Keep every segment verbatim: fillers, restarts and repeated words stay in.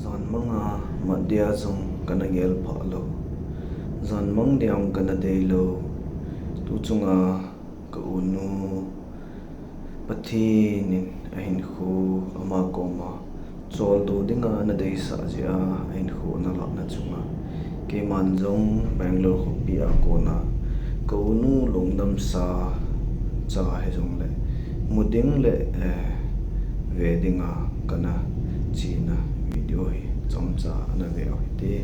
Janmang a mat dia jong kana gel pha lou. Janmang dia jong kana dei lou. Tu chunga ka unu Pathen in ahinkho ama koma choldo dinga ana deisah jeh a ahinkho ana lahna chunga keiman jong Bangalore khopi a kona ka unu lungdamsa cha hijongle mu ding le, eh, ve dinga kana chena video hi chomcha ana ve u hite.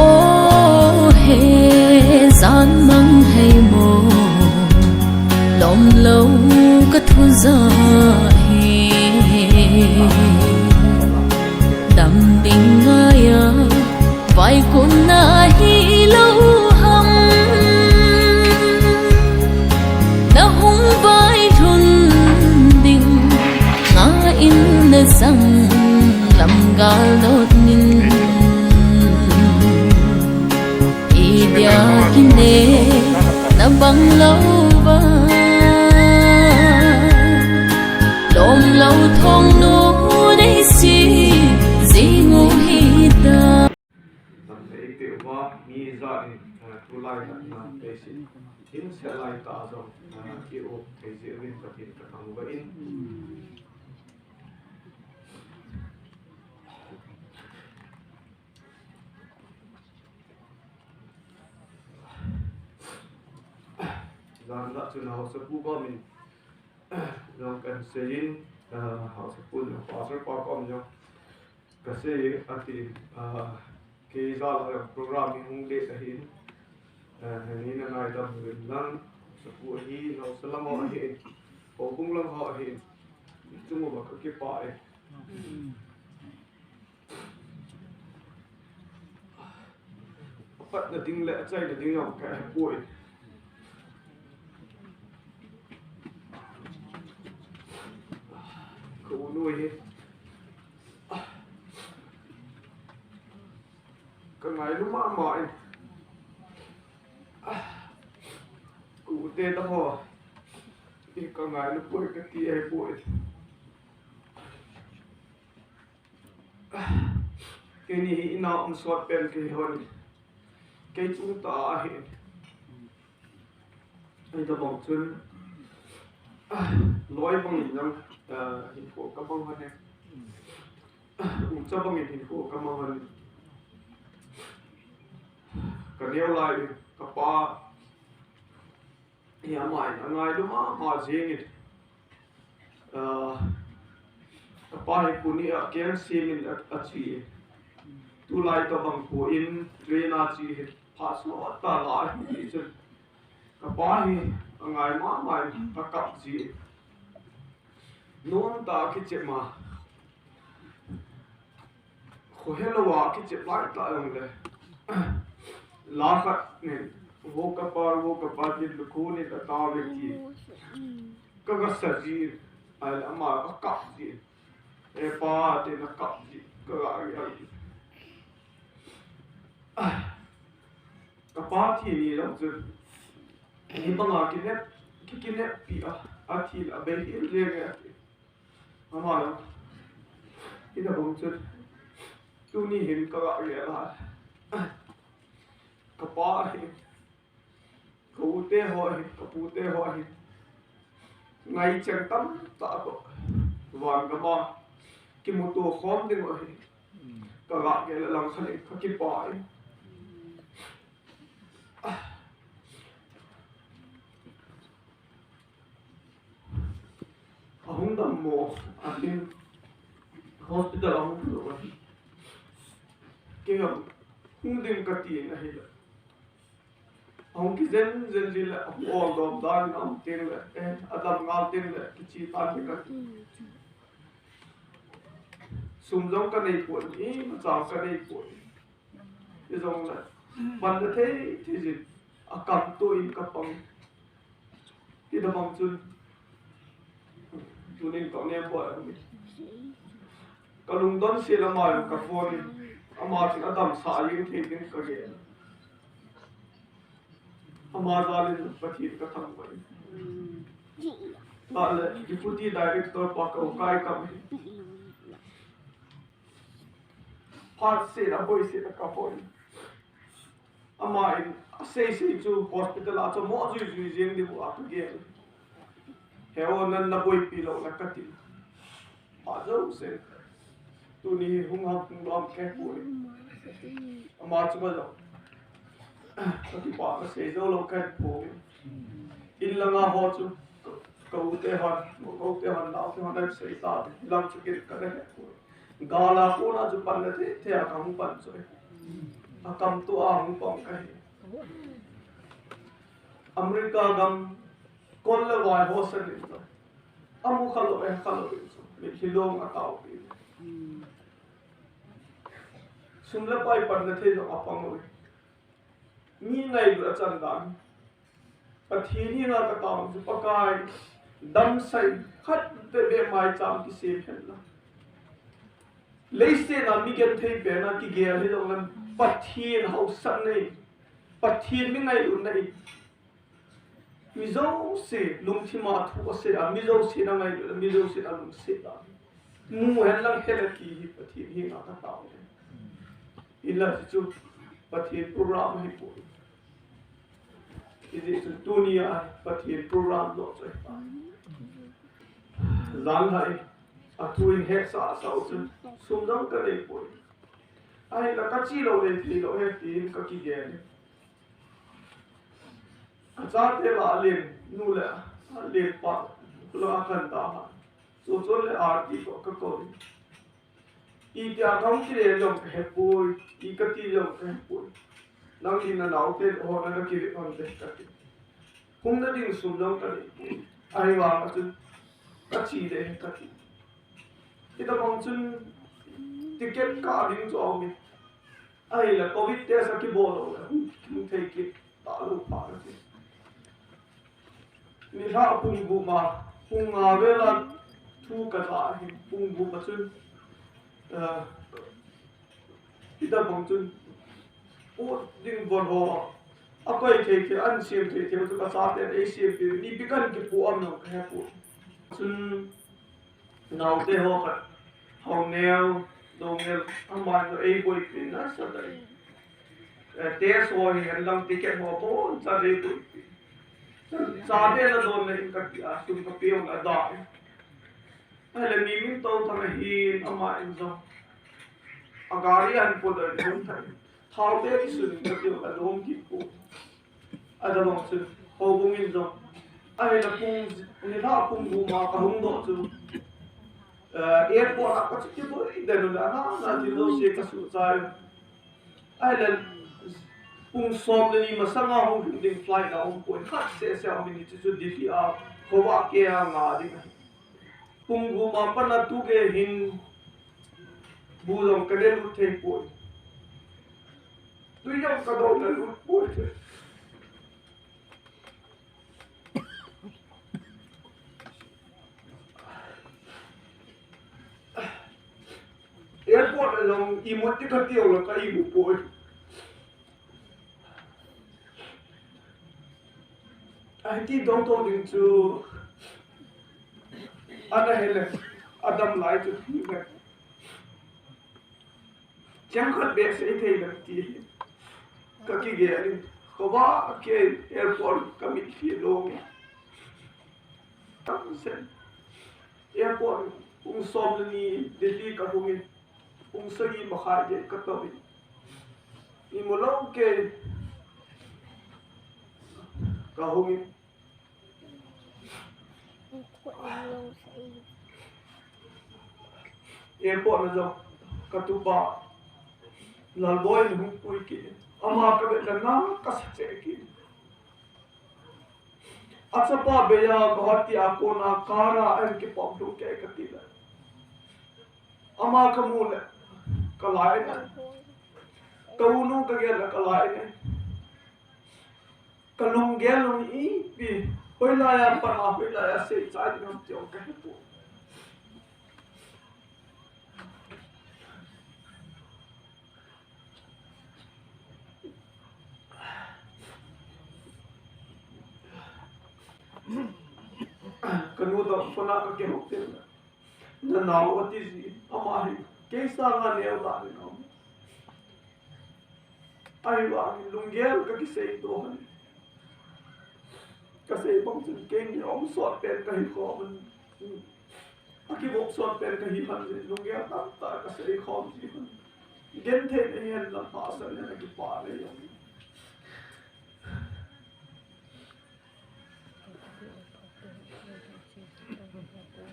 O he, janmang hei mo, lom lou ka thu ja hi. Dam ding ngai a, vaikun na hi lou ham. Na hung vai lhun ding, nga in na sang lam gal dot nin. Idia kine na bang lou va. Lom lou thong nu nei si jing u hi ta. Tam te ite uva mi ja in, eh, tulai na na te si. In se lai ta jong, eh, ki u te ji win ka tin ka tang va in. Jan la chu na haosapu kom in, jong kan sei in, ah, haosapu na pastor pa kom jong ka sei a ti, ah, kei jal a program hi hung le ta hin, ah, ni na ngaidam uvin lang, haosapu hi, haosa lam ho hi, houbung lam ho hi, chung uva ka kipah e. Apatna ding le achaina ding jong ka he poi. Ka u noi hi. Ka ngailu mama in. Ka u te ta ho. Ka ngailu poi ka ti he poi. Keini hi ina um sot pen kei hon. Kei chung ta ahi. Ahi tabang chun, loi bang in jong, ah, hinkho ka mang hon e. Umcha bang in hinkho ka mang hon e. Ka neo lai, ka pa, Hi ama in angailu mama jing in, ah, kapa hi puni a keng sim in a, achi. Tulai tabang pu in train a chi hi pha sot ta la hi chun. Kapa hi angai mama in akap ji. Nom ta kichep ma. Khohe lou a kichep lai ta jong le. La khat nin, wo kapa, wo kapa, tin lukhu nin ata ve ti. Ka ga sa ji, ai la ama ka kap ji. E pa, tin a kap ji, ka ga ri a ji. Ka pa thi ni jong chun. Hi banga kinep, ki kinep pi a, a thi la bei hi le nge a ti. Ama jong, hi tabang chun, tuni hin ka ga ri a la. Ka pa hi, ka u te ho hi, ka pu te ho hi. Ngai cheng tam ta to. Van gam a, kimuto khom ding u hi. Ka ga ri a lang khan ka kipah e. Ahung dam mo, ahin hospital ahung lou ahi. Kei jong hung ding kati in ahile. Ahung kijen jen ji le, ahung ol dom dan in aum teng le, eh, adam ngal teng le, kichi tan ding kati. Sum jong ka nei poi, imacha ka nei poi. Hijongle, pan na thei thei jin, akam to in ka pang. Hi tabang chun, tunin ka nem boi a um in. Ka lungdon sel ama jong ka phone in. Ama chun adamsah jeng thei ding kagel. Ama jal in Pathen kathangvah in. Chule Deputy Director pa ka ukai kam hi. Phat seh a, boi seh a kaboi. Ama in asei sei chu hospital a chu mo jui jui jeng ding u a kagel. He o, nang naboipi lou na kati. Phat jouse. Tuni hi hung ham hung lom kahepoi. Ama chu ma jong. Kati pa kasei jou lou kahepoi. In langa ho chu ka u te hon, ka u te hon, nao te hon asei ta. Lam chu kin kana hepoi. Gal a kona chu panna thei thei a kahung pan chu. Akam tua hung pang kahi. America gam kol le vai ho sa ni chu. Amu khalou, eh, khalou ni chu. Mitlhi long atao pi. Sum le pai panna thei jong apang lou. Mi ngailut achan dan. Pathen henga katao chu Pakai damsah in khat beh beh maicham kisem hen lang. Leiset a mi genthei pen a kigel hi jong leng Pathen haosatna in, Pathen mi ngailutna in. Mi jouse lungthim a thu asei a, mi jouse na ngailutna, mi jouse na lungset a. Mu hen lang hel e ti hi Pathen henga katao e. Hinla chu Pathen program ahipoi. Hijeh chun tunia Pathen program doh chu ahitai. Janhi a thu in hetsah sah u chun sum jong kaneipoi. Ahinla kache lou nei thei lou ahi tin kakigel e. Kachate lah a len nu le a len pa la kan da ha. Chu chun le arti ko kakou in. Itia kahung kile jong kahepoi, i kati jong kahepoi. Nangin nanaote ho nana kile on te kati. Hung na ding sum jong kaneipoi. Ahivang a chun kache le kati. Hitabang chun ticket kah ding chu aume. Ahile covid test akibol lou le hung, hung thei kit talou pha kati. Nilhah pung gup a, pung nga vel a thu kaja ahi, pung gup a chun, eh, hitabang chun, pot ding von ho, akoi thei thei, an sem thei thei, chu kachaten eisem peh, ipi kakipo am jong kahepoi. Chun, naote ho khat, Haoneo, Doungel, amani eiboipi nasatah in. Eh, test ho hi hen lang ticket ho abonchan eiboipi. Chate nadon na in kati a, sum kapeh u na da in. Ahile mi min tou thang ahin, aman jong. Agari ahin put doh in hung thang. Thao te kisun in kati u, alom kit poi. Adang chu, houbung in jong. Ahile pung, nilhah pung gup a kahung doh chu. Eh, airport a kache kiboi den u le, ana, ana thil jouse kasuhchai. Ahile pung som le ni masanga hung lhung ding flight a um poi. Khat seh seh a um in hiche chu Delhi a, khovah keh a nga ding ahi. Pung gup a pat a tu gei hin bu jong kane lut thei poi. Tui jong kadoh na lut poi. Airport a jong imut ti kati u le ka imu poi. Ahiti dong to ding chu ana hele, adam lai chu hi ve. Chang khat behseh thei lou ti hi. Kakigel in. Khovah keh in airport kamitlhi long e. Tamsen. Airport pung som le ni Delhi kahung in. Pung sagi makhai gei katou in. Imu lou kei. Kahung in. Airport na jong katupa Lalboi in hung pui kit in. Ama kavet le na kasa cheh kit in. Achapa beiya Guwahati a kona car a ahin kipom lhung kei kati le. Ama kamu le kalai in. Ka u nu kagel le kalai in. Kalunggel lung ipi, hoilai a pat a, hoilai a seichai ding ham ti jong kahepoi. Phone a kakihou teng le, nanao ati ji, ama hi kei sanga neo dan in aum. Ahivangin lunggel kakisei to hon. Kasei bang chun keini aum sot pen kahi khom in. Akivop sot pen kahi hon jeh in lunggel tamtah kasei khom ji hon. Genthei nei hen lam hahsat in akipah lei jong.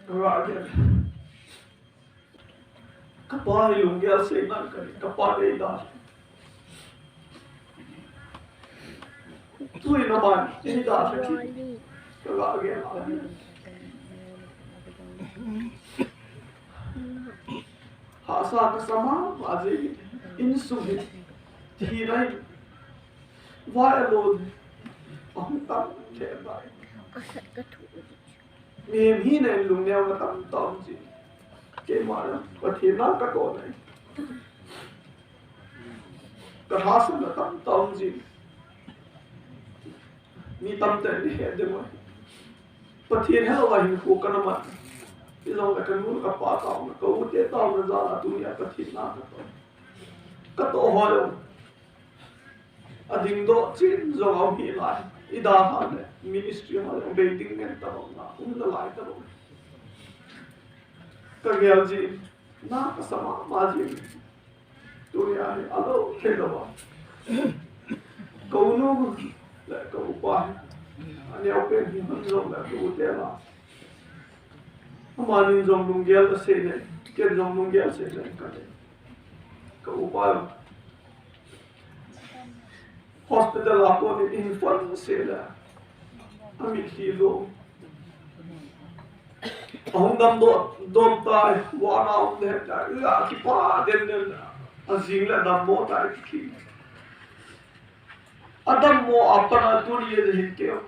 Ka gel. Kapa hi lunggel sei nan kani, kapa nei dan. Tui na ban, nei dan ka ti. Ka gel. Hahsa kasa mama ji, insung hi. Thi nai. Vai alone. Ahung tam le vai. Mihem hina in lungneo na tamtah um ji. Keima na, Pathen na katoh na. Kahahsatna tamtah um ji. Mi tamtah in he ding uve. Pathen helou a hinkho kana man. Hijongle kanu kapa taona, ka u te taona jal a tunia Pathen na katoh. Katoh ho jong. Adingdoh chen jong aum hih lai. Idalhah le ministry ho jong bei ding ngen tabang na, um nalai tabang. Ka gel ji, na kasa mama ji. Tunia hi alou thei lou a. Ka u nu le ka upa hi. Aneo pen hi hon jongle ka u te la. Amanin jong lunggel asei le, ken jong lunggel sei le ka le. Ka upa jong. Hospital a kon in phone sei le. Amitlhi lou. Ahung damdoh, dom tai, vana um le tai, la kipah den den, ajing le dammo tai kiti. Adammo a pat a tuni a hin keu.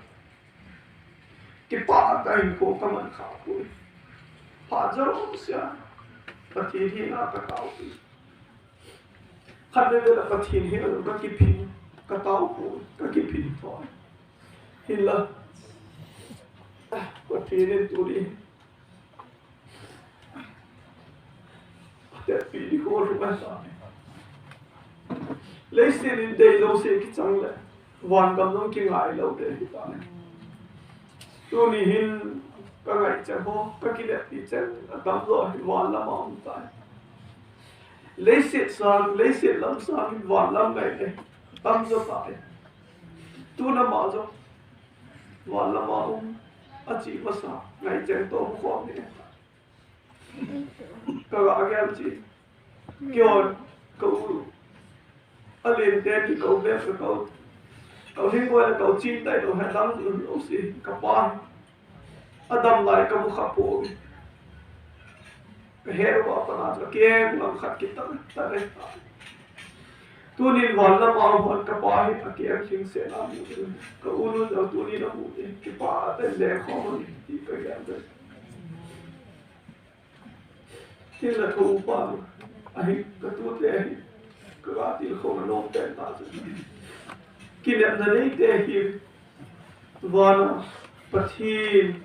Kipah tah in hinkho kaman kha poi. Phat jouse a Pathen henga katao poi. Khatvei vei le Pathen henga kakiphin, katao poi, kakiphin poi. Hinla, Pathen in tuni Atetpi ding ho lhung ahi. Leiset in deilou se kichang le, vangam jong kingai lou ding ahi tai. Tuni hin ka ngaichang ho, ka kiletpi chang, atamjo hi van lam a um tai. Leiset sang, leiset lam sang hin van lam ngai le, atamjo tai. Tuna ma jong, van lam a um, achi masa, ngaichang to khom ni. Ka ga gel chi. Keiho, ka u. Alen te kikou ve ka kou. Ka u hin boi le kou chin tai lou, he dang lou si, ka pa. Adam lai ka mu kha poi. Ka he lou pa na, ka keng lam khat kita, ta le. Tunin van lam a hon ka pa hi, a keng lhing se na mu. Ka u nu jong tunin amu, kipah tah in le khom ti ka gel ve. Hinla ka upa ahi, ka tute ahi, ka ga tilkhou na nom pen ta chu. Kinepna neite hi, vana Pathen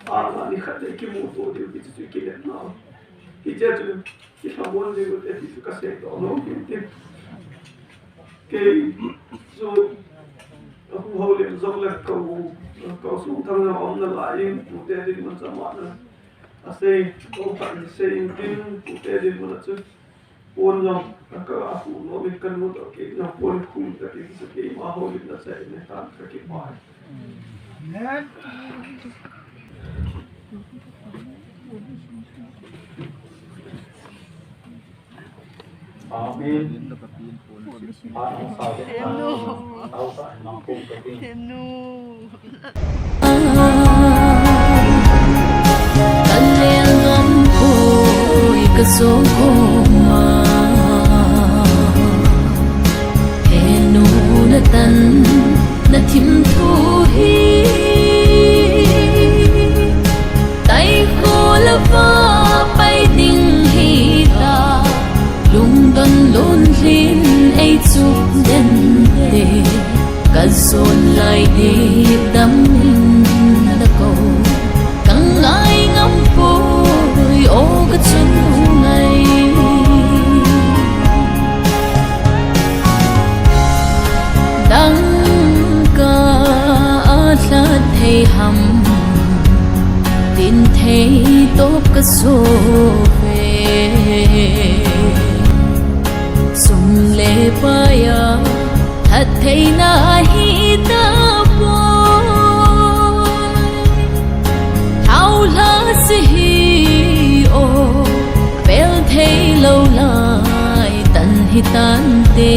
anga nikhat le kimuto diu hi chu kinepna. Hiche chu, kilhamon diu te ti chu ka seidoh nom kit in. Kei chu, ka hu hou lem jong le ka u, ka u sung thang na um nalai in, tute dinmun chu ama na. Asei, kou khat in sei in tin, tute dinmun a chu. Pon jong, ka ka a hu nom in ka nu toh kei jong pon khum ta kei sa kei ma ho in na sei ne tan ka kipah. Amen. Amen. Kalel ngam poi ka song koma. He nu na tan na thim thu hi. Tai kho lava pai ding hi ta. Lungdon lunglen ei chu den te. Ka zon lai ding dam in na ko. Ka ngai Ka chun u ngai. Dangka a lhat thei ham, tin thei top ka so ve. Sum le pai a lhat theina hi ta poi. Thao lha si hi o, pel thei lo lai tan hi tan te.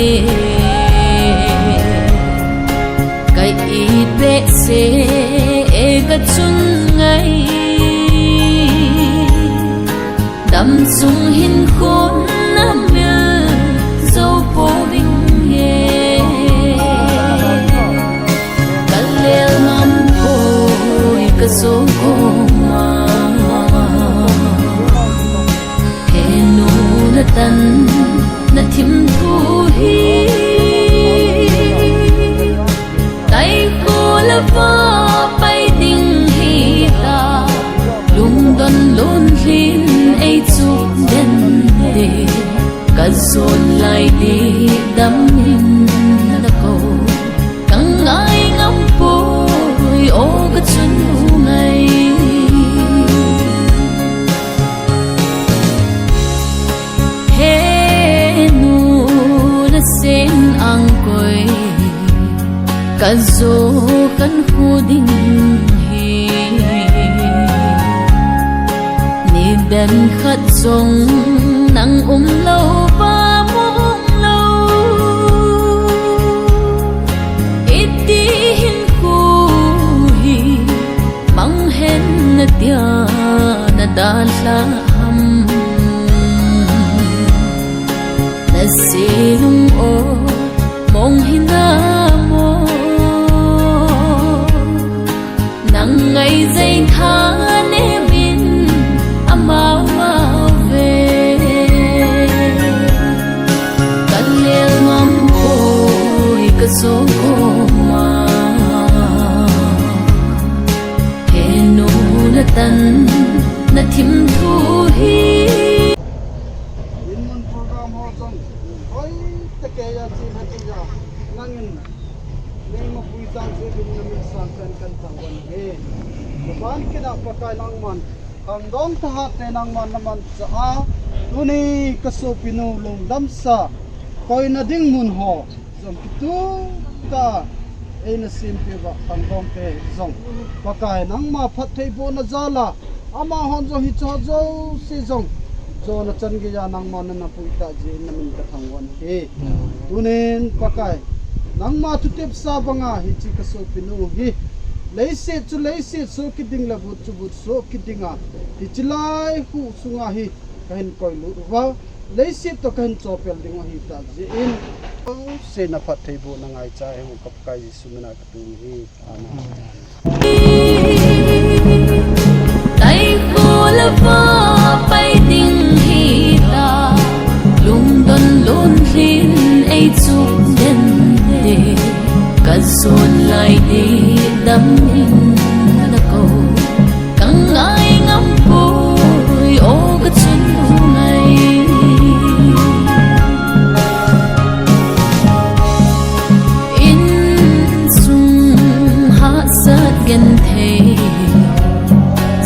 Ka it be se e ka chun ngai. Dam sung hin khun na mil zo po ving e. Ka lel ngam poi ka zo koma. He nu na tan na thim thu hi. Tai ko la va pai ding hi ta. Lungdon lun hin ei chu den de. Ka zon lai di dam in na ko. Ka ngai ngam poi o ka chun u ngai. He nu na sen ang koi. Ka zo kan khu ding hi. Ni den khat zong nang um lo pa mong lo. Iti hin khu hi mang hen na tia na dan la ham. Na se lung o mong hi na mo. Nang ngai zai kha ne min amau mau ve. Ka lel ngam poi ka zo koma. He nu na tan na thim thu hi. In mun program ho jong hoi ta ke ya chi na chi ya. Nangin nei ma pui tang se bin na min sang kan kan tang wan he. Ka ban kina Pakai nangman. Khangdong thahat te nangman na man cha a. Tuni ka sopi nu lungdam sa. Koi na ding mun ho. Zong kitu ka ei na sim pi va khangdong te zong. Pakai nangma phat thei bo na za la. Ama hon zong hi cho zo si zong. Zo na chan ge ya nangma na na pui ta ji na min ka thang wan he. Tunin Pakai. Nangma thu tep sa banga hi chi ka sopi nu hi. Leiset chu leiset so ki ding la but chu but so ki ding a. Hi chi lai hu sunga hi. Ka hin koi lut uva, leiset to ka hin chopel ding u ahi ta jeh in, se na phat thei bu na ngai cha e hung kap kai Jesu mina ka tung hi. Amen. Tai ko la va pai ding hi ta, lungdon lun hin ei chu den te, ka zon lai di dam in na ko. Ka ngai ngam poi, o ka chun u ngai. Insung hahsat genthei,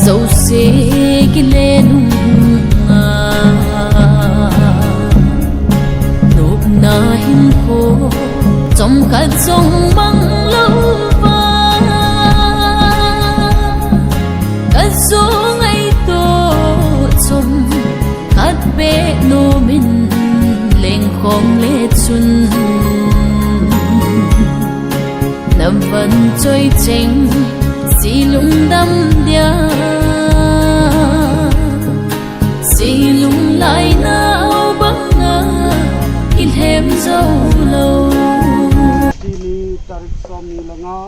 jouse kile nunga. Nopna hinkho, chomkhat jong mang lou va. Ka zo ngaito chomkhat beh nom in lengkhom le chun. Na van choi cheng si lungdam dia. Si lunglai nau banga i lhem zo lou. Tuni tarik som ni le nga,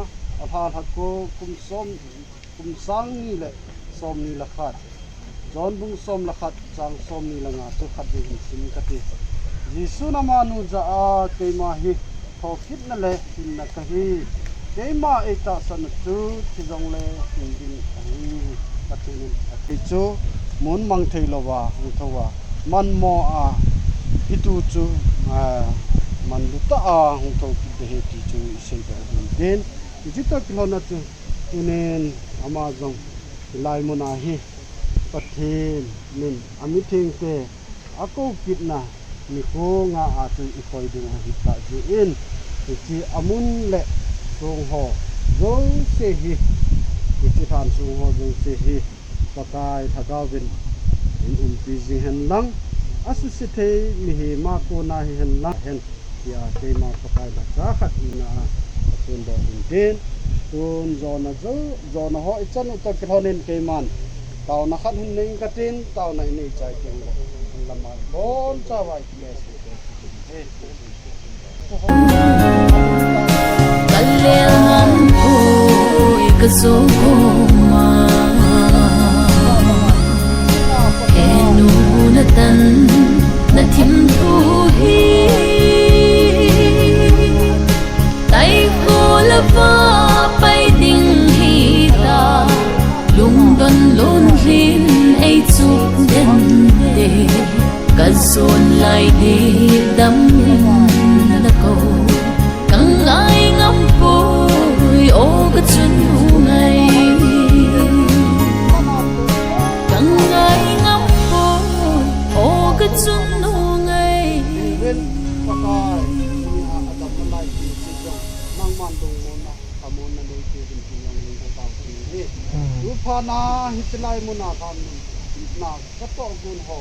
a lha lha ko kum som, kum sang ni le som ni le khat. John bung som le khat, chang som ni le nga, chu khat ding hin sim ka ti. Jesu na manu ja a, keima hi thokitna le hinna ka hi. Keima ei tahsanna chu thi jongle hing ding ahi. Pathen in a thei chu mun mang thei louva hung thou a, manmo a, hitu chu, a, manlu tah a hung thou kit ding ahi ti chu isei doh ding tin. Hiche toh kilhon a chu, tunin ama jong hilai mun a hi Pathen in amithengte akou kitna nikho nga a chu ikoi ding ahi tah jeh in, hiche amun le song ho jouse hi, hiche lhan song ho jouse hi, Pakai Lhagao vin eiumpi jing hen lang, asuse thei mihem a kona hihen lang hen, tia keima Pakai lhacha khat ina a, aphondoh ding tin, tun jona jo, jona ho ichan u toh kilhon in keiman taona khat hin nei inge katin, taona inei chai teng le, lama ibonchauva ikile Kalel ngam poi kajo koma. Henu natan nathim thu hi. Taikho lava pai ding hita. Lungdon lunghin eichuk den te. Kajon lai ding dam na ko. Kangai ngam poi, o kachun nu ngai. Kangai ngam poi, o kachun nu ngai. Ven, Pakai, ni a adam na lai ti si jong, nangman lungmonna, amonna nei ti jong, ti jong, ni ko ta ti ni. Hmm. Tuphat na, hiche lai mun a khan, na Katoh gun ho,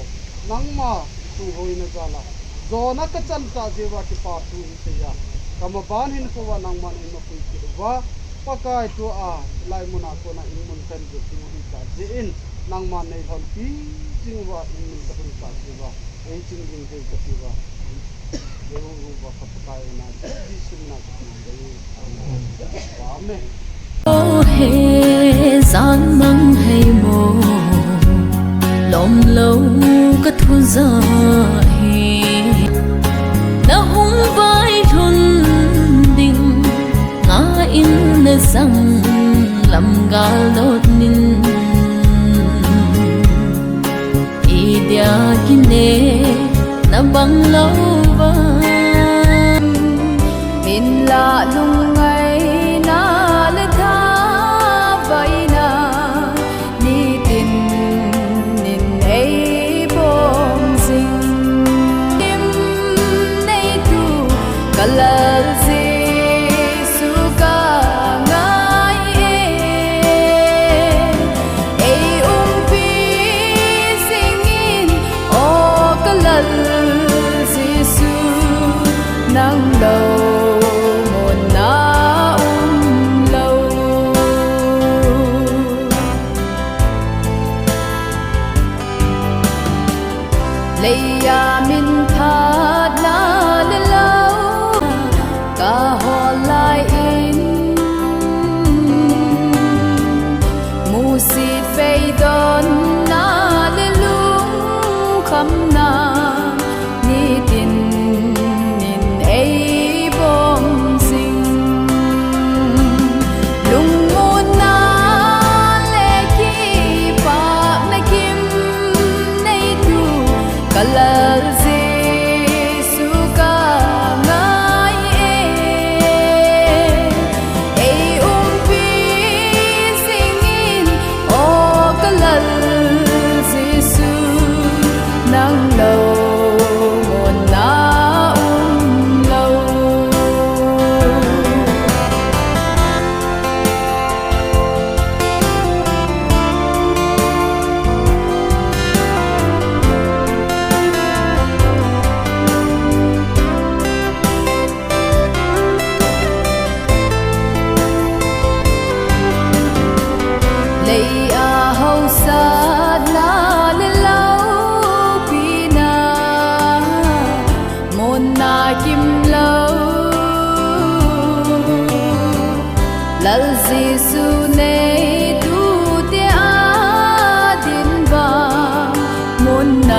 nangma thu hoina jal a, jona kachan tah jeh uva kipa thu isei a, kamaban hinkho uva nangman eima pui kit uva, Pakai tua, hilai mun a kona in mun khen jeh ding u hita jeh in, nangman nei lhonpi jing uva in mun kalhun tah jeh uva, ei ching jing thei kati uva. O he, jan mang hei mo, lom lou ka thu ja hi. Na hung vai lhun ding, nga in na jang lam gal dot nin. Idia kine na bang lou va. Min la lungngaina le tha vaina, nitin nin ei bom jing. Im nei tu ka Lal Jesu ka ngai e. Ei umpi jingin, o ka Lal Jesu, nang lou mun a um lou. Leiya min phatna le lou ka hol lai in, musit veidonna le lungkhamna, nitin nin ei bom jing. Lungmonna le kipakna kim nei tu ka Lal Jesu ka ngai e. Ei umpi jingin, o ka Lal Jesu, nang lou mun a um lou. Lei a hausatna le loupina, mun a kim lou. Lal Jesu nei tu te a din vang, mun a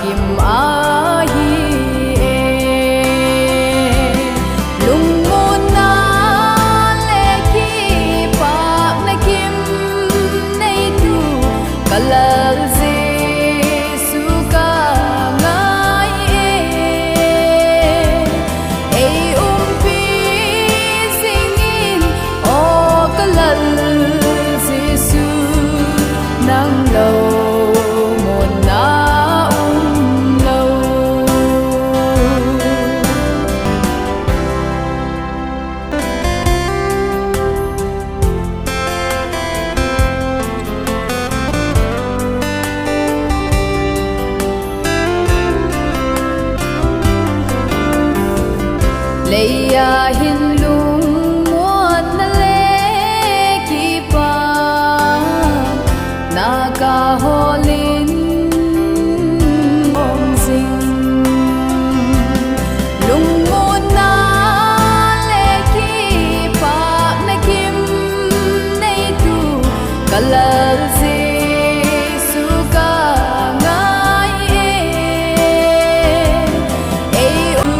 kim ahi e. Lungmonna le kipakna kim nei tu ka Lal Leiya hin lungmonna le kipana kaholin um jing. Lungmonna le kipana kim neitu ka Lal Jesu ka ngai e. Ei u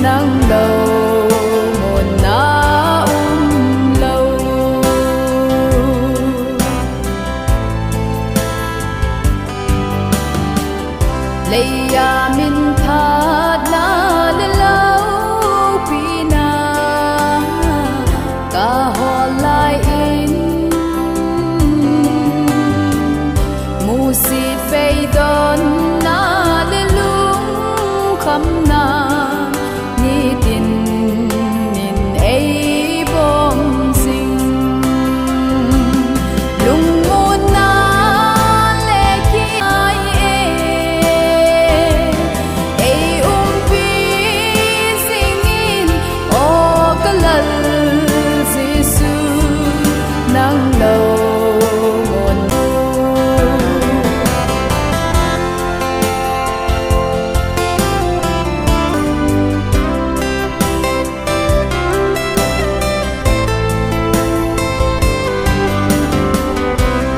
nang lo monna um lo. Leiya min phatna le loupina ka hol lai in, musit peidonna le lungkhamna nitin in ei bom jing. Lungmonna le ki ai e, ei umpi jingin, o ka Lal Jesu, nang lo monna.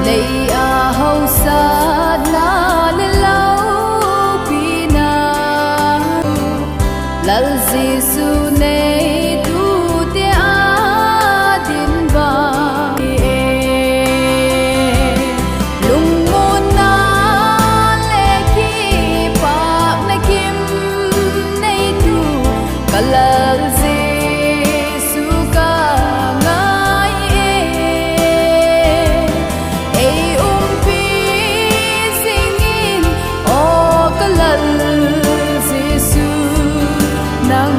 Leiya hausatna le loupina, Lal Jesu neitu te adin vang e. Lungmonna le kipana kim neitu ka Lal Jesu ka ngai e. Ei umpi jingin, o ka Lal Jesu, nang